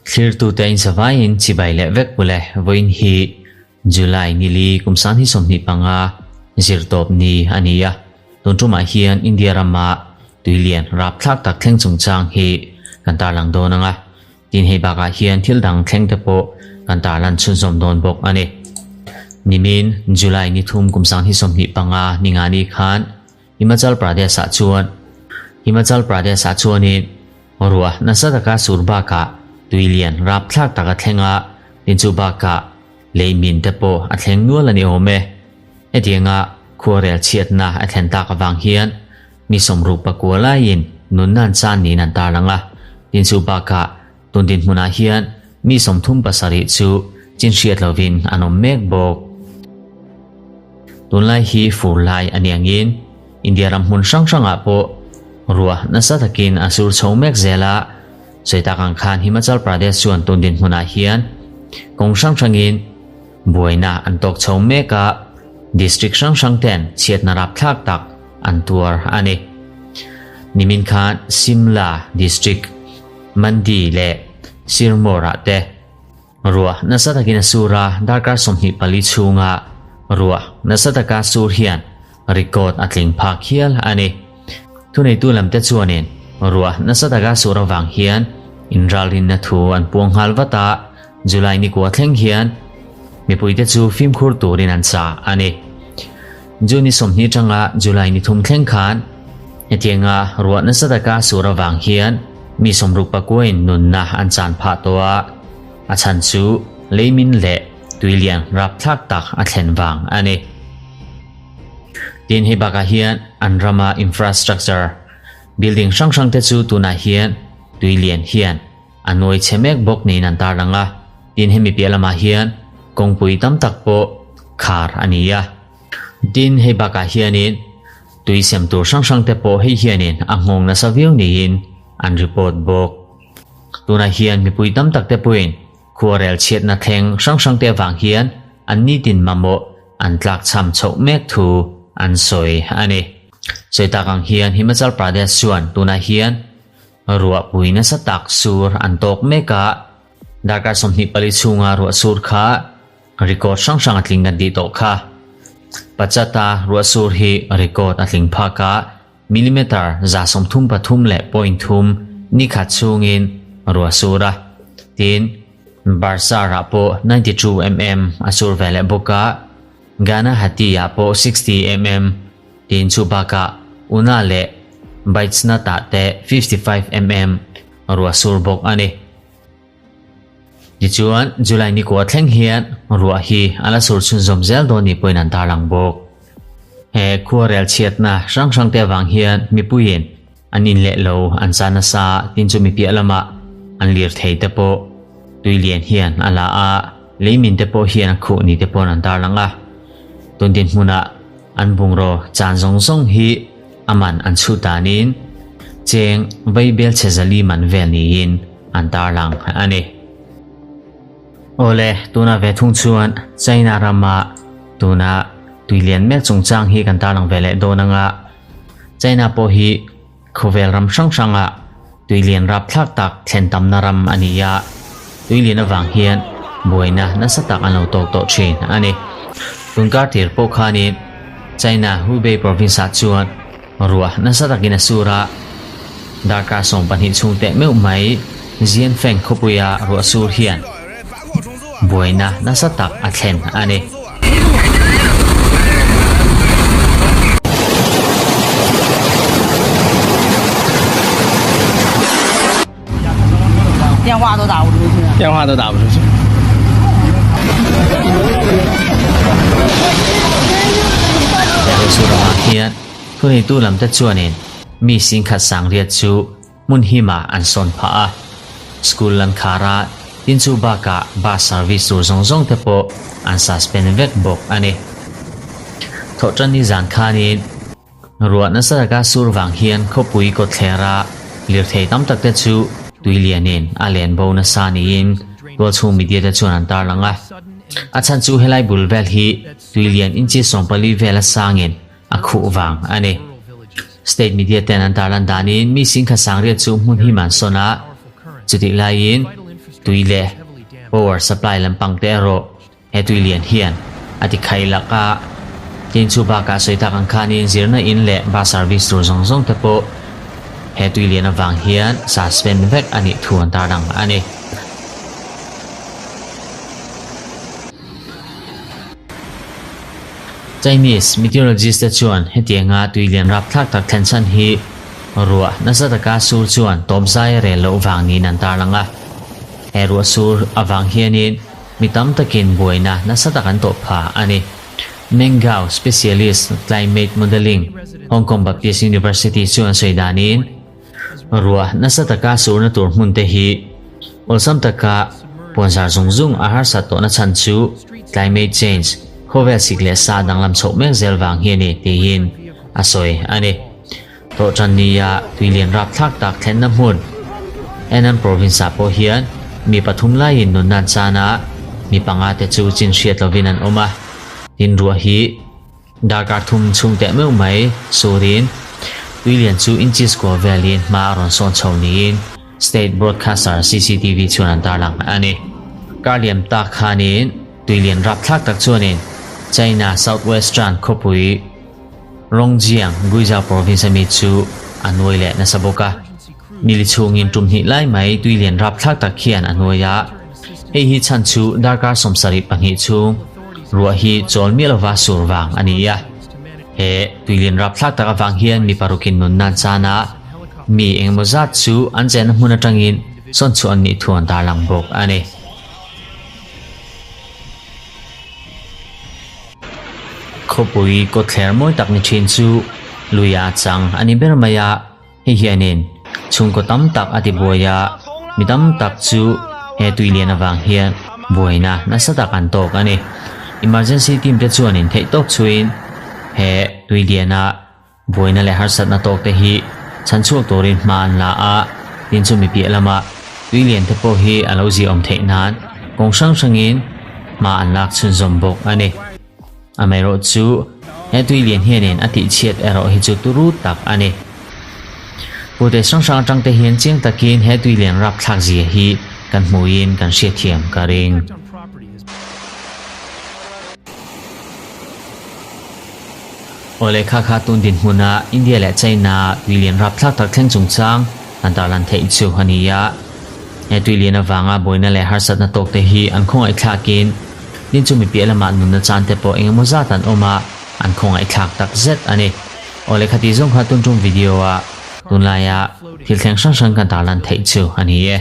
Thlirtute in savaiin chibai leh vek bule vawiin hi July nili kum sang hi 25 zirtawp ni a ni a. Tun tumah hian India rama tuilian rapthlak tak thleng chungchang hi kan tarlang dawn ang a. Tin hei bakah hian thil dang thleng te pawh kan tarlan chhunzawm dawn bawk a ni. Nimin July ni thum kum sang hi 25 ni nga ni khan Himachal Pradesh ah chuan Himachal Pradesh ah chuanin ruah nasa taka sur bakah tui lian rapthlak tak a thleng a, tin chu bakah lei min te pawh a thleng nual a ni awm e. Hetianga khuarel chhiatna a thlen tak avang hian Mi sawmruk pakua laiin nunna an chan niin an tarlang a, tin chu bakah tun dinhmunah hian mi 37 chu chin hriat lovin an awm mek bawk. Tunlai hi fur lai a ni angin India ram hmun hrang hrangah pawh ruah nasa takin a sur chho mek zel a, sawi tak ang khan Himachal Pradesh chuan tun dinhmunah hian kawng hrang hrangin buaina an tawk chho mek a, district hrang hrang ten chhiatna rapthlak tak an tuar a ni. Nimin khan Simla District, Mandi leh Sirmaur-ah te ruah nasa takin a sur a, darkar 24 chhunga ruah nasa taka sur hian record a tling phak hial a ni. Thuneitu lamte chuanin ruah nasa taka sur avang hian inralrinna thu an puang nghal vat a, July ni kua thleng hian mipuite chu fimkhur turin an sa a ni. June ni 20 tanga July ni thum thleng khan hetianga ruah nasa taka sur awang hian mi 69 in nunna an chan phah tawh a, a chhan chu leimin leh tuilian rapthlak tak a thlen vang a ni. Tin hei bakah hian an rama infrastructure building hrang hrang te chu tunah hian tuilian hian a nuai chhe mek bawk niin an tarlang a, tin hemi piah lamah hian kawngpui tam tak pawh khar a ni a. Tin hei bakah hianin tui sem tur hrang hrang te pawh hei hianin a nghawng nasa viau niin an report bawk. Tunah hian mipui tam tak te pawhin khuarel chhiatna thleng hrang hrang te avang hian an nitin mamawh an tlak cham chhoh mek thu an sawi a ni. Sawi tak ang hian Himachal Pradesh chuan tunah hian Ruahpui nasa tak sur an tawk mek a, darkar 24 chhunga ruah sur kha record hrang hrang a tling kan tih tawh kha. Pachata ruah sur hi record a tling phak a, millimeter 133 leh point thum ni khat chhungin ruah sur a. Tin, Barsar-ah pawh 92 mm a sur ve leh bawk a, Ghanahati-ah pawh 60 mm, tin chu bakah Una leh Baijnath-ah te 55 mm ruah sur bawk a ni. Tichuan, July ni kua thleng hian ruah hi a la sur chhunzawm zel dawn ni pawhin an tarlang bawk. He khuarel chhiatna hrang hrang te avang hian mipuiin an in leh lo an chan nasa tin chu mi piah lamah an lir thei te pawh tui lian hian a la a, leimin te pawh hian a khuh ni te paw'n an tarlang a. Tun dinhmunah an bungraw chan zawng zawng hi a man an chhut danin cheng vaibel chhe zali man vel niin an tarlang a ni. Awle, tuna ve thung chuan China rama tuna tuilian mek chungchang hi kan tarlang ve leh dawn anga China pawh hi khawvel ram hrang hranga tuilian rapthlak tak thlen tamna ram a ni a, tuilian avang hian buaina nasa tak an lo tawk tawh thin a ni. Tunkar tir pawh khanin China Hubei province ah chuan ruah nasa takin a sur a, darkar 12 chhung teh meuh mai Xianfeng khawpuia ruah sur hian buaina nasa tak a thlen a ni. 电话都打不出去。 He ramah hian thuneitu lamte chuanin mi singkhat sangriat chu hmun himah an sawn phah a. School an khar a, tin chu bakah bus service tur zawng zawng te pawh an suspend vek bawk a ni. Thawhtan ni zan khanin ruah nasa taka sur vang hian khawpui kawtthlera lirthei tam tak te chu tui lianin a len bo nasa niin tualchhung media te chuan an tarlang a. A chhan chu helai bul vel hi tui lian inchi 14 vel a sangin a khuh vang a ni. State media ten an tarlan danin mi singkhat sangriat chu hmun him an sawn a, chutih laiin tui leh power supply lampang te erawh he tui lian hian a ti khaih lak a. Tin chu bakah sawi tak ang khanin zirna in leh bus service tur zawng zawng te pawh he tui lian avang hian suspend vek a nih thu an tarlang a ni. Chinese meteorologist te chuan hetianga tui lian rapthlak tak thlen chhan hi ruah nasa taka sur chuan tawp zai a rel loh vang niin an tarlang a. He ruah sur avang hianin mi tam takin buaina nasa tak an tawh pha a ni. Mengao specialist climate modelling Hong Kong Baptist University chuan sawi danin, Ruah nasa taka surna tur hmun te hi awlsam taka puanzar zung zung a harsat tawhna chhan chu climate change, khawvel sik leh sa danglam chhoh mek zel vang hi a ni tiin a sawi a ni. Tawhtan nia tuilian rapthlak tak thlenna hmun Henan province ah pawh hian mi pathum laiin nunna an chan a, mi panga te chu chin hriat lovin an awm a, tin ruah hi Darkar thum chhung teh meuh mai surin Tuilian chu inches kua velin hma a rawn sawn chho niin State Broadcaster CCTV chuan an tarlang a ni. Kar liam tak khanin Tuilian rapthlak tak chuanin China Southwestern khawpui Rongjiang, Guizhou province ami chu a nuai leh nasa bawk a. Nili chhungin tum hnih lai mai Tuilian rapthlak tak hian a nuai a. Hei hi chhan chu darkar 72 chhung ruah hi chawl miah lova sur vang a ni a. He tuilian rapthlak tak avang hian mi parukin nunna an chan a, mi engemaw zat chu an chenna hmun atangin sawn chhuah an nih thu an tarlang bawk a ni. Khawpui kawtthler mawi tak ni thin chu luia chang a ni ber mai a. Hei hianin chhungkaw tam tak a ti buai a, mi tam tak chu he tui lian avang hian buaina nasa tak an tawk a ni. Emergency team te chuanin theih tawk chhuin he tui liana buaina leh harsatna tawk te hi chhan chhuak turin hma an la a, tin chu mi piah lama tui lian te pawh hi a lo ziaawm theih nan kawng hrang hrangin hma an lak chhunzawm bawk a ni. Amaherawh chu he tui lian hianin a tihchhiat erawh hi chu turu tak a ni. Pute hrang hrang atang te hian chiang takin he tui lian rapthlak zia hi kan hmuhin kan hriatthiam ka ring. Aw lehkha kha tun dinhmuna India leh China tui lian rapthlak tak thleng chungchang an tarlan theih chu a ni a. He tui lian avanga buaina leh harsatna tawk te hi an khawngaihthlakin Tin chu mi piah lamah nunna chan te pawh engemaw zat an awm a, an khawngaihthlak tak zet a ni. Aw lehkha tih zawng kha tun tum video ah tunlaia thil thleng hrang hrang kan tarlan theih chu a ni e.